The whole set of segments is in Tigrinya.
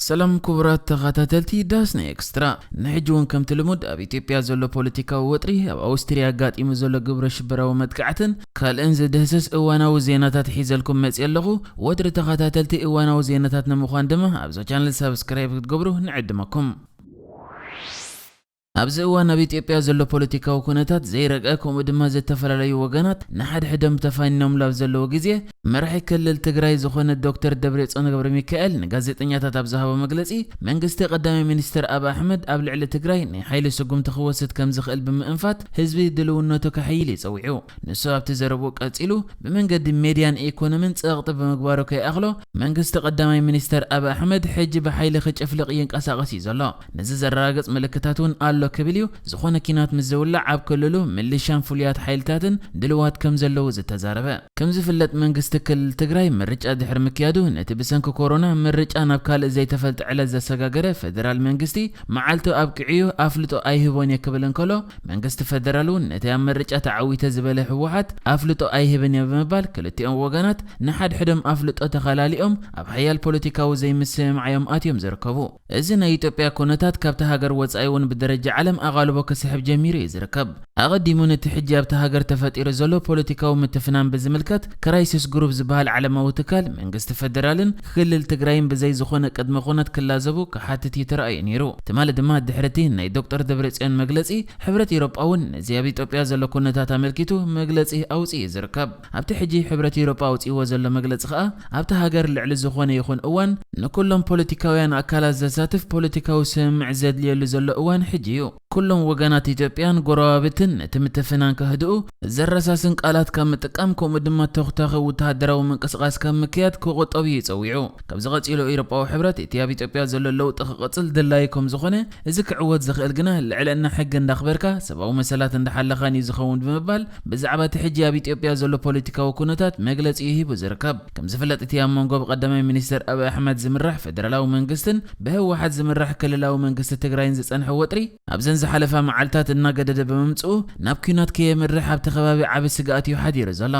ሰላም ክቡራት ተኸታተልቲ ዳስና ኤክስትራ። ንሕጂ እውን ከምቲ ልሙድ ኣብ ኢትዮጵያ ዘሎ ፖለቲካዊ ወጥሪ፣ ኣብ ኣውስትርያ ኣጋጢሙ ዘሎ ግብረ ሽበራዊ መጥቃዕትን ካልእን ዝድህስስ እዋናዊ ዜናታት ሒዘልኩም መፅእ ኣለኹ። ወትሪ ተኸታተልቲ እዋናዊ ዜናታት ንምዃን ድማ ኣብዛ ቻነል ሳብስክራይብ ክትገብሩ ንዕድመኩም። ኣብዚ እዋን ኣብ ኢትዮጵያ ዘሎ ፖለቲካዊ ኩነታት ዘይረግአ፣ ከምኡ ድማ ዝተፈላለዩ ወገናት ንሓድሕዶም ተፋኒኖምሉ ኣብ ዘለዉ ግዜ፣ መራሒ ክልል ትግራይ ዝኾነ ዶክተር ደብረጽዮን ገብረ ሚካኤል ንጋዜጠኛታት ኣብ ዝሃቦ መግለጺ፣ መንግስቲ ቀዳማይ ሚኒስትር ኣብ ኣሕመድ ኣብ ልዕሊ ትግራይ ናይ ሓይሊ ስጉምቲ ክወስድ ከም ዝኽእል ብምእንፋት ህዝቢ ድልውነቱ ከሐይል እዩ ጸዊዑ። ንሱ ኣብቲ ዘረብኡ ቀጺሉ፣ ብመንገዲ ሜድያን ኢኮኖሚን ጸቕጢ ብምግባሩ ከይኣኽሎ፣ መንግስቲ ቀዳማይ ሚኒስተር ኣብ ኣሕመድ ሕጂ ብሓይሊ ክጭፍልቕ ይንቀሳቐስ እዩ ዘሎ። ነዚ ዘረጋግጽ ምልክታት እውን ኣሎ ክብል እዩ። ዝኾነ ኪናት ምስ ዝውላዕ ኣብ ክልሉ ምልሻን ፍሉያት ሓይልታትን ድልዋት ከም ዘለዉ ዝተዛረበ። ከም ዝፍለጥ መንግስቲ ክልል ትግራይ ምርጫ ድሕሪ ምክያዱ ነቲ ብሰንኪ ኮሮና ምርጫ ናብ ካልእ ዘይተፈልጠ ዕለት ዘሰጋገረ ፌደራል መንግስቲ መዓልቱ ኣብቂዑ ኣፍልጦ ኣይህቦን እየ ክብል እንከሎ መንግስቲ ፌደራል እውን ነቲ ኣብ ምርጫ ተዓዊተ ዝበለ ህወሓት ኣፍልጦ ኣይህብን እየ ብምባል ክልቲኦም ወገናት ንሓድሕዶም ኣፍልጦ ተኸላሊኦም ኣብ ሓያል ፖለቲካዊ ዘይምስምማዕ እዮም ኣትዮም ዝርከቡ። እዚ ናይ ኢትዮጵያ ኩነታት ካብቲ ሃገር ወጻኢ እውን ብደረጃ ዓለም ኣቓልቦ ክስሕብ ጀሚሩ እዩ ዝርከብ። ኣቐዲሙ ነቲ ሕጂ ኣብቲ ሃገር ተፈጢሩ ዘሎ ፖለቲካዊ ምትፍናን ብዝምልከት ክራይሲስ ግሩፕ ዝበሃል ዓለማዊ ትካል መንግስቲ ፌደራልን ክልል ትግራይን ብዘይ ዝኾነ ቅድመ ኩነት ክላዘቡ ክሓትት እዩ ተራእዩ ነይሩ። ትማሊ ድማ ድሕሪ እቲ ናይ ዶክተር ደብረጽዮን መግለጺ ሕብረት ኤውሮጳ እውን ነዚ ኣብ ኢትዮጵያ ዘሎ ኩነታት ኣመልኪቱ መግለጺ ኣውጺኡ እዩ ዝርከብ። ኣብቲ ሕጂ ሕብረት ኤውሮጳ ኣውጺእዎ ዘሎ መግለጺ ከኣ ኣብቲ ሃገር ልዕሊ ዝኾነ ይኹን እዋን ንኩሎም ፖለቲካውያን ኣካላት ዘሳትፍ ፖለቲካዊ ስምምዕ ዘድልየሉ ዘሎ እዋን ሕጂ እዩ። ኩሎም ወገናት ኢትዮጵያን ጎረባብትን ነቲ ምትፍናን ከህድኡ ዘረሳስን ቃላት ካብ ምጥቃም ከምኡ ድማ ተኹታኺ ወተሃደራዊ ምንቅስቓስ ካብ ምክያድ ክቑጠቡ እዩ ጸዊዑ። ካብዚ ቀጺሉ ኤውሮጳዊ ሕብረት እቲ ኣብ ኢትዮጵያ ዘሎ ለውጢ ክቕጽል ድላዩ ከም ዝኾነ፣ እዚ ክዕወት ዝኽእል ግና ልዕልና ሕጊ እንዳኽበርካ ሰብኣዊ መሰላት እንዳሓለኻን እዩ ዝኸውን ብምባል ብዛዕባ እቲ ሕጂ ኣብ ኢትዮጵያ ዘሎ ፖለቲካዊ ኩነታት መግለጺ እዩ ሂቡ ዝርከብ። ከም ዝፍለጥ እቲ ኣብ መንጎ ብቀዳማይ ሚኒስተር ኣብይ ኣሕመድ ዝምራሕ ፌደራላዊ መንግስትን ብህወሓት ዝምራሕ ክልላዊ መንግስቲ ትግራይን ዝጸንሐ ወጥሪ ኣብዘን ዝሓለፋ መዓልታት እናገደደ ብምምጽኡ ናብ ኲናት ከየምርሕ ኣብቲ ከባቢ ዓቢ ስግኣት እዩ ሓዲሩ ዘሎ።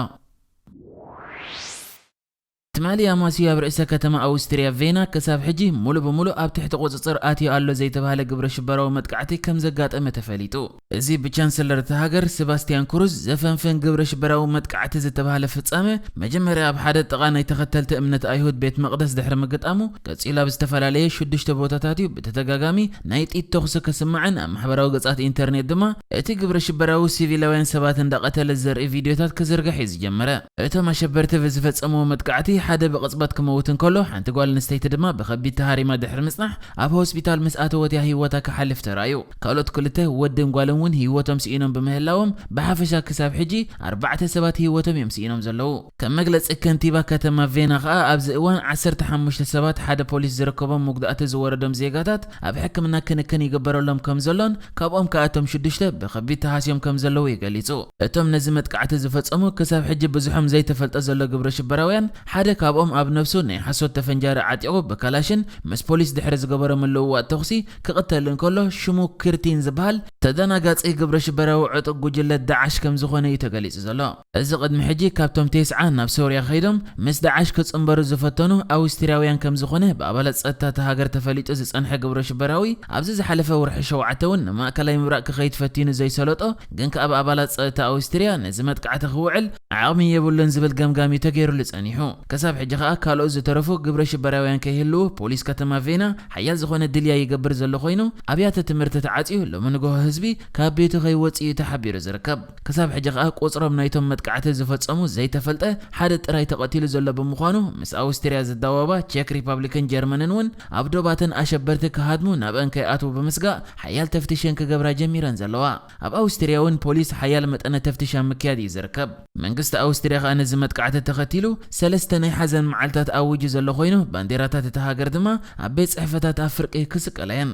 ትማሊ ኣማስዩ ኣብ ርእሰ ከተማ ኣውስትርያ ቬና ክሳብ ሕጂ ሙሉእ ብሙሉእ ኣብ ትሕቲ ቁጽጽር ኣትዩ ኣሎ ዘይተባህለ ግብረ ሽበራዊ መጥቃዕቲ ከም ዘጋጠመ ተፈሊጡ። እዚ ብቻንሰለር እታ ሃገር ሰባስቲያን ኩሩዝ ዘፈንፍን ግብረ ሽበራዊ መጥቃዕቲ ዝተባህለ ፍጻመ መጀመርያ ኣብ ሓደ ጥቓ ናይ ተኸተልቲ እምነት ኣይሁድ ቤት መቕደስ ድሕሪ ምግጣሙ ቀጺሉ ኣብ ዝተፈላለየ ሽዱሽተ ቦታታት እዩ ብተደጋጋሚ ናይ ጥይት ተኹሲ ክስማዕን ኣብ ማሕበራዊ ገጻት ኢንተርኔት ድማ እቲ ግብረ ሽበራዊ ሲቪላውያን ሰባት እንዳቐተለ ዘርኢ ቪድዮታት ክዝርጋሕ እዩ ዝጀመረ። እቶም ኣሸበርቲ ብዝፈጸምዎ መጥቃዕቲ ሓደ ብቕጽበት ክመውት እንከሎ ሓንቲ ጓል ኣንስተይቲ ድማ ብኸቢድ ተሃሪማ ድሕሪ ምጽናሕ ኣብ ሆስፒታል ምስ ኣተወት እያ ህይወታ ክሓልፍ ተራእዩ። ካልኦት ክልተ ወድን ጓልን እውን ህይወቶም ስኢኖም ብምህላዎም ብሓፈሻ ክሳብ ሕጂ ኣርባዕተ ሰባት ህይወቶም እዮም ስኢኖም ዘለዉ። ከም መግለጺ ከንቲባ ከተማ ቬና ከኣ ኣብዚ እዋን ዓሰርተ ሓሙሽተ ሰባት ሓደ ፖሊስ ዝርከቦም መጉዳእቲ ዝወረዶም ዜጋታት ኣብ ሕክምና ክንክን ይግበረሎም ከም ዘሎን ካብኦም ከኣ እቶም ሽዱሽተ ብኸቢድ ተሃስዮም ከም ዘለዉ እዩ ገሊጹ። እቶም ነዚ መጥቃዕቲ ዝፈጸሙ ክሳብ ሕጂ ብዙሖም ዘይተፈልጠ ዘሎ ግብረ ሽበራውያን ሓደ ካብኦም ኣብ ነብሱ ናይ ሓሶት ተፈንጃሪ ዓጢቑ ብካላሽን ምስ ፖሊስ ድሕሪ ዝገበሮ ምልውዋጥ ተኹሲ ክቕተል እንከሎ ሽሙ ክርቲን ዝበሃል ተደናጋጺ ግብረ ሽበራዊ ዕጡቕ ጉጅለ ዳዓሽ ከም ዝኾነ እዩ ተገሊጹ ዘሎ። እዚ ቅድሚ ሕጂ ካብቶም ቴስዓ ናብ ሶርያ ከይዶም ምስ ዳዓሽ ክጽንበሩ ዝፈተኑ ኣውስትርያውያን ከም ዝኾነ ብኣባላት ጸጥታ እታ ሃገር ተፈሊጡ ዝጸንሐ ግብረ ሽበራዊ ኣብዚ ዝሓለፈ ወርሒ ሸውዓተ እውን ንማእከላይ ምብራቕ ክኸይድ ፈቲኑ ዘይሰለጦ ግን ከኣ ብኣባላት ጸጥታ ኣውስትርያ ነዚ መጥቃዕቲ ክውዕል ዓቕሚ የብሉን ዝብል ገምጋም እዩ ተገይሩሉ ጸኒሑ። ክሳብ ሕጂ ከኣ ካልኦት ዝተረፉ ግብረ ሽበራውያን ከይህልዉ ፖሊስ ከተማ ቬና ሓያል ዝኾነ ድልያ ይገብር ዘሎ ኮይኑ ኣብያተ ትምህርቲ ተዓጽዩ ሎሚ ንግሆ ህዝቢ ካብ ቤቱ ከይወጽእ እዩ ተሓቢሩ ዝርከብ። ክሳብ ሕጂ ከኣ ቁጽሮም ናይቶም መጥቃዕቲ ዝፈጸሙ ዘይተፈልጠ ሓደ ጥራይ ተቐቲሉ ዘሎ ብምዃኑ ምስ ኣውስትርያ ዝዳወባ ቼክ ሪፓብሊክን ጀርመንን እውን ኣብ ዶባተን ኣሸበርቲ ክሃድሙ ናብአን ከይኣትዉ ብምስጋእ ሓያል ተፍትሽን ክገብራ ጀሚረን ዘለዋ። ኣብ ኣውስትርያ እውን ፖሊስ ሓያል መጠነ ተፍትሽ ኣብ ምክያድ እዩ ዝርከብ። መንግስቲ ኣውስትርያ ከኣ ነዚ መጥቃዕቲ ተኸቲሉ ሰለስተ ናይ ሓዘን መዓልታት ኣዊጁ ዘሎ ኮይኑ ባንዴራታት እታ ሃገር ድማ ኣብ ቤት ጽሕፈታት ኣብ ፍርቂ ክስቀላ እየን።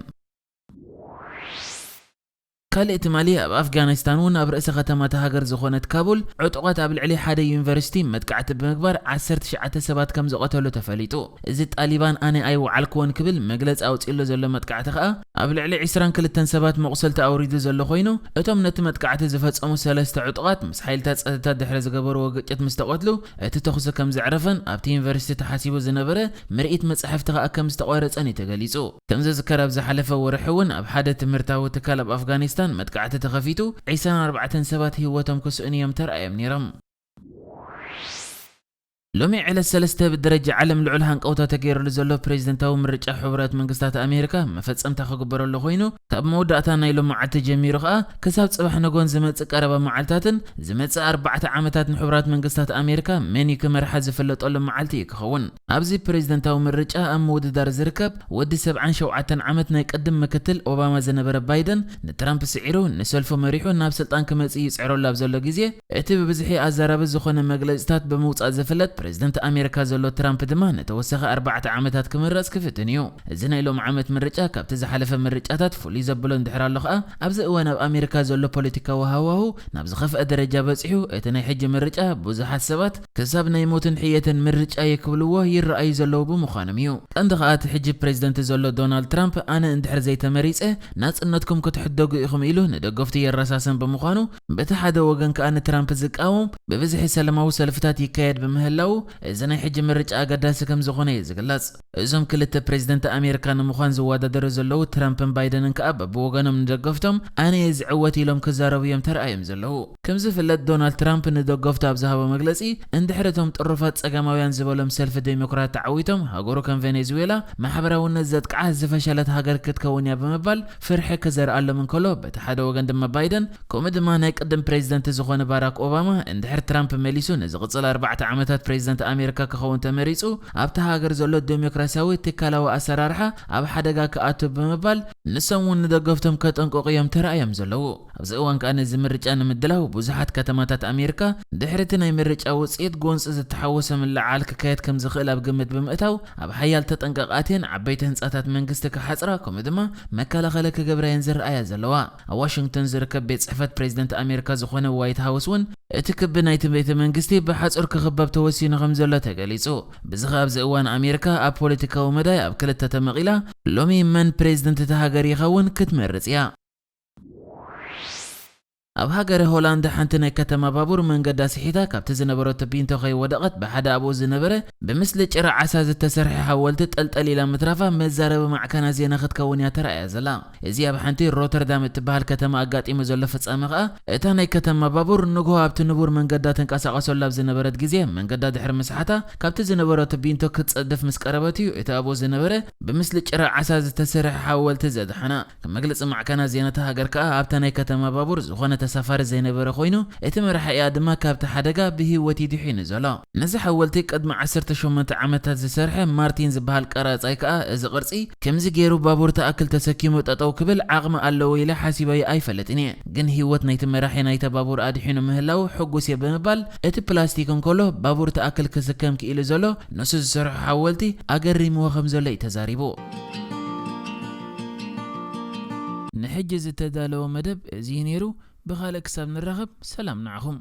ካልእ ትማሊ ኣብ ኣፍጋኒስታን እውን ኣብ ርእሰ ከተማ እታ ሃገር ዝኾነት ካቡል ዕጡቓት ኣብ ልዕሊ ሓደ ዩኒቨርሲቲ መጥቃዕቲ ብምግባር ዓሰርተ ትሽዓተ ሰባት ከም ዝቐተሉ ተፈሊጡ። እዚ ጣሊባን ኣነ ኣይወዓልክዎን ክብል መግለጺ ኣውጺእሉ ዘሎ መጥቃዕቲ ከኣ ኣብ ልዕሊ ዕስራን ክልተን ሰባት መቑሰልቲ ኣውሪዱ ዘሎ ኮይኑ፣ እቶም ነቲ መጥቃዕቲ ዝፈጸሙ ሰለስተ ዕጡቓት ምስ ሓይልታት ጸጥታ ድሕሪ ዝገበርዎ ግጭት ምስ ተቐትሉ፣ እቲ ተኹሲ ከም ዘዕረፈን ኣብቲ ዩኒቨርሲቲ ተሓሲቡ ዝነበረ ምርኢት መጻሕፍቲ ከኣ ከም ዝተቋረጸን እዩ ተገሊጹ። ከም ዝዝከር ኣብ ዝሓለፈ ወርሒ እውን ኣብ ሓደ ትምህርታዊ ትካል ኣብ ኣፍጋኒስታን መጥቃዕቲ ተኸፊቱ፣ ዕስራን ኣርባዕተን ሰባት ህይወቶም ክስእኑ እዮም ተራእዮም ነይሮም። ሎሚ ዕለት ሰለስተ ብደረጃ ዓለም ልዑል ሃንቀውታ ተገይሩሉ ዘሎ ፕሬዚደንታዊ ምርጫ ሕቡራት መንግስታት ኣሜሪካ መፈጸምታ ክግበረሉ ኮይኑ፣ ካብ መወዳእታ ናይ ሎም መዓልቲ ጀሚሩ ከኣ ክሳብ ጽባሕ ነጎን ዝመጽእ ቀረባ መዓልታትን ዝመጽእ ኣርባዕተ ዓመታት ንሕቡራት መንግስታት ኣሜሪካ መን እዩ ክመርሓ ዝፍለጠሉ መዓልቲ እዩ ክኸውን። ኣብዚ ፕሬዚደንታዊ ምርጫ ኣብ ምውድዳር ዝርከብ ወዲ ሰብዓን ሸውዓተን ዓመት ናይ ቅድም ምክትል ኦባማ ዝነበረ ባይደን ንትራምፕ ስዒሩ ንሰልፉ መሪሑ ናብ ስልጣን ክመጽእ ይጽዕረሉ ኣብ ዘሎ ግዜ፣ እቲ ብብዝሒ ኣዛራቢ ዝኾነ መግለጽታት ብምውጻእ ዝፍለጥ ፕሬዚደንት ኣሜሪካ ዘሎ ትራምፕ ድማ ንተወሳኺ ኣርባዕተ ዓመታት ክምረጽ ክፍትን እዩ። እዚ ናይ ሎም ዓመት ምርጫ ካብቲ ዝሓለፈ ምርጫታት ፍሉይ ዘብሎ እንድሕር ኣሎ ከኣ፣ ኣብዚ እዋን ኣብ ኣሜሪካ ዘሎ ፖለቲካዊ ሃዋሁ ናብ ዝኸፍአ ደረጃ በጺሑ፣ እቲ ናይ ሕጂ ምርጫ ብዙሓት ሰባት ክሳብ ናይ ሞትን ሕየትን ምርጫ እየ ክብልዎ ይረኣዩ ዘለዉ ብምዃኖም እዩ። ቀንዲ ከኣ እቲ ሕጂ ፕሬዚደንት ዘሎ ዶናልድ ትራምፕ ኣነ እንድሕር ዘይተመሪጸ ናጽነትኩም ክትሕደጉ ኢኹም ኢሉ ንደገፍቱ የረሳስን ብምዃኑ፣ በቲ ሓደ ወገን ከኣ ንትራምፕ ዝቃወም ብብዝሒ ሰላማዊ ሰልፍታት ይካየድ ብምህላዉ፣ እዚ ናይ ሕጂ ምርጫ ኣገዳሲ ከም ዝኾነ እዩ ዝግለጽ። እዞም ክልተ ፕሬዚደንት ኣሜሪካ ንምዃን ዝወዳደሩ ዘለዉ ትራምፕን ባይደንን ከኣ በብወገኖም ንደገፍቶም ኣነ እየ ዝዕወት ኢሎም ክዛረቡ እዮም ተራእዮም ዘለዉ። ከም ዝፍለጥ ዶናልድ ትራምፕ ንደገፍቱ ኣብ ዝሃቦ መግለጺ፣ እንድሕር እቶም ጥሩፋት ጸጋማውያን ዝበሎም ሰልፊ ዴሞክራት ተዓዊቶም ሃገሩ ከም ቬኔዙዌላ ማሕበራውነት ዘጥቅዓ ዝፈሸለት ሃገር ክትከውን እያ ብምባል ፍርሒ ክዘርኣሎም እንከሎ፣ በቲ ሓደ ወገን ድማ ባይደን ከምኡ ድማ ናይ ቅድም ፕሬዚደንት ዝኾነ ባራክ ኦባማ እንድሕር ትራምፕ መሊሱ ንዝቕጽል ኣርባዕተ ዓመታት ፕሬዚደንት ኣሜሪካ ክኸውን ተመሪጹ፣ ኣብታ ሃገር ዘሎ ዴሞክራሲያዊ ትካላዊ ኣሰራርሓ ኣብ ሓደጋ ክኣቱ ብምባል ንሶም እውን ንደገፍቶም ከጠንቅቑ እዮም ተራእዮም ዘለዉ። ኣብዚ እዋን ከኣ ነዚ ምርጫ ንምድላው ብዙሓት ከተማታት ኣሜሪካ ድሕሪ እቲ ናይ ምርጫ ውጽኢት ጎንጺ ዝተሓወሰ ምልዕዓል ክካየድ ከም ዝኽእል ኣብ ግምት ብምእታው ኣብ ሓያል ተጠንቀቕ ኣትየን ዓበይቲ ህንጻታት መንግስቲ ክሓጽራ ከምኡ ድማ መከላኸሊ ክገብራ እየን ዝረኣያ ዘለዋ። ኣብ ዋሽንግተን ዝርከብ ቤት ጽሕፈት ፕሬዚደንት ኣሜሪካ ዝኾነ ዋይት ሃውስ እውን እቲ ክቢ ናይቲ ቤተ መንግስቲ ብሓጹር ክኽበብ ተወሲኑ ከም ዘሎ ተገሊጹ። ብዚ ኸኣ ኣብዚ እዋን ኣሜሪካ ኣብ ፖለቲካዊ መዳይ ኣብ ክልተ ተመቒላ ሎሚ መን ፕሬዚደንት እታ ሃገር ይኸውን ክትመርጽ እያ። ኣብ ሃገረ ሆላንድ ሓንቲ ናይ ከተማ ባቡር መንገዳ ስሒታ ካብቲ ዝነበረቶ ፒንቶ ከይወደቐት ብሓደ ኣብኡ ዝነበረ ብምስሊ ጭራ ዓሳ ዝተሰርሐ ሓወልቲ ጠልጠል ኢላ ምትራፋ መዛረቢ ማዕከናት ዜና ክትከውን እያ ተራእያ ዘላ። እዚ ኣብ ሓንቲ ሮተርዳም እትበሃል ከተማ ኣጋጢሙ ዘሎ ፍጻመ ከኣ እታ ናይ ከተማ ባቡር ንግሆ ኣብቲ ንቡር መንገዳ ተንቀሳቐሰሉ ኣብ ዝነበረት ግዜ መንገዳ ድሕሪ ምስሓታ ካብቲ ዝነበረቶ ፒንቶ ክትጸድፍ ምስ ቀረበት እዩ እቲ ኣብኡ ዝነበረ ብምስሊ ጭራ ዓሳ ዝተሰርሐ ሓወልቲ ዘድሓና። ከም መግለጺ ማዕከናት ዜና እታ ሃገር ከኣ ኣብታ ናይ ከተማ ባቡር ዝኾነ ተሳፋሪ ዘይነበረ ኮይኑ፣ እቲ መራሒኣ ድማ ካብቲ ሓደጋ ብህይወት እዩ ድሒኑ ዘሎ። ነዚ ሓወልቲ ቅድሚ ዓሰርተ ሸሞንተ ዓመታት ዝሰርሐ ማርቲን ዝበሃል ቀራጻይ ከኣ እዚ ቅርጺ ከምዚ ገይሩ ባቡር ትኣክል ተሰኪሙ ጠጠው ክብል ዓቕሚ ኣለዎ ኢለ ሓሲበዮ ኣይፈልጥን እየ። ግን ህይወት ናይቲ መራሒ ናይታ ባቡር ኣድሒኑ ምህላው ሕጉስ እየ ብምባል እቲ ፕላስቲክ እንከሎ ባቡር ትኣክል ክስከም ክኢሉ ዘሎ ንሱ ዝሰርሖ ሓወልቲ ኣገሪምዎ ከም ዘሎ እዩ ተዛሪቡ። ንሕጂ ዝተዳለወ መደብ እዚ እዩ ነይሩ። ብኻልእ ክሳብ ንራኸብ ሰላም ንዓኹም።